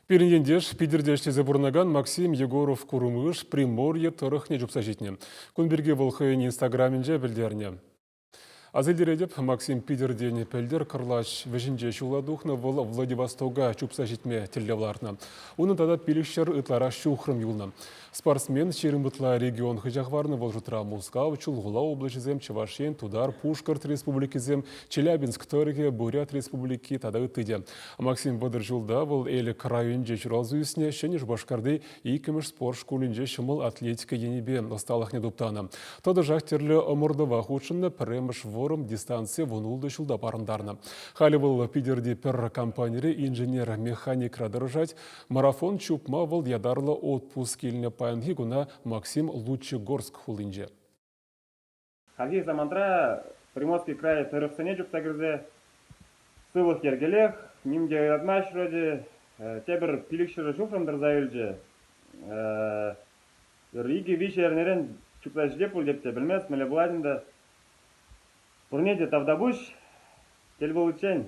Пирӗн ентеш Питӗрте ӗҫлесе пурӑнакан Максим Егоров Курумыш Приморье тӑрӑхне чупса ҫитнӗ. Кун пирки вӑл хӑйӗн Инстаграмӗнче пӗлтернӗ. Аса илтеретӗп, Максим Питӗртен пӗлтӗр кӑрлач вӗҫӗнче ҫула тухнӑ, вӑл Владивостока чупса ҫитме тӗллев лартнӑ. Унӑн тата 500 ытларах ҫухрӑм юлнӑ. Спортсмен 20 ытла регион хыҫа хӑварнӑ, вӑл шутра Мускав, Чулхула облаҫӗсем, Чӑваш Ен, Тутар, Пушкӑрт республикисем, Челябинск тӑрӑхӗ, Бурят республики тата ытти те. Максим 30 ҫулта вӑл Элӗк районӗнче ҫуралса ӳснӗ, Ҫӗнӗ Шупашкарти иккӗмӗш спорт шкулӗнче ҫӑмӑл атлетика енӗпе ӑсталӑхне туптанӑ. Тӑтӑшах тӗрлӗ ӑмӑртӑва хутшӑннӑ, пӗрремӗш вӑрӑм дистанцие 16 ҫулта парӑнтарнӑ. Халӗ вӑл Питӗрти пӗр компанире инженер-механикра тӑрӑшать. Марафон чупма вӑл ятарлӑ отпуск илнӗ. Паянхи куна Максим Лучегорск хулинче. Хальхи самантра Приморский край тӑрӑхсене чупса кӗрсе сывлӑх йӗркелех, ним те ыратмасть вроде. Тепӗр 500 ҫухрӑм тӑрса юлчӗ. Икӗ-виҫӗ эрнерен чупса ҫитеп пуль теп те, пӗлмест, мӗнле пулать ӗнтӗ. Пурне те тавтапуҫ. Тӗл пуличчен.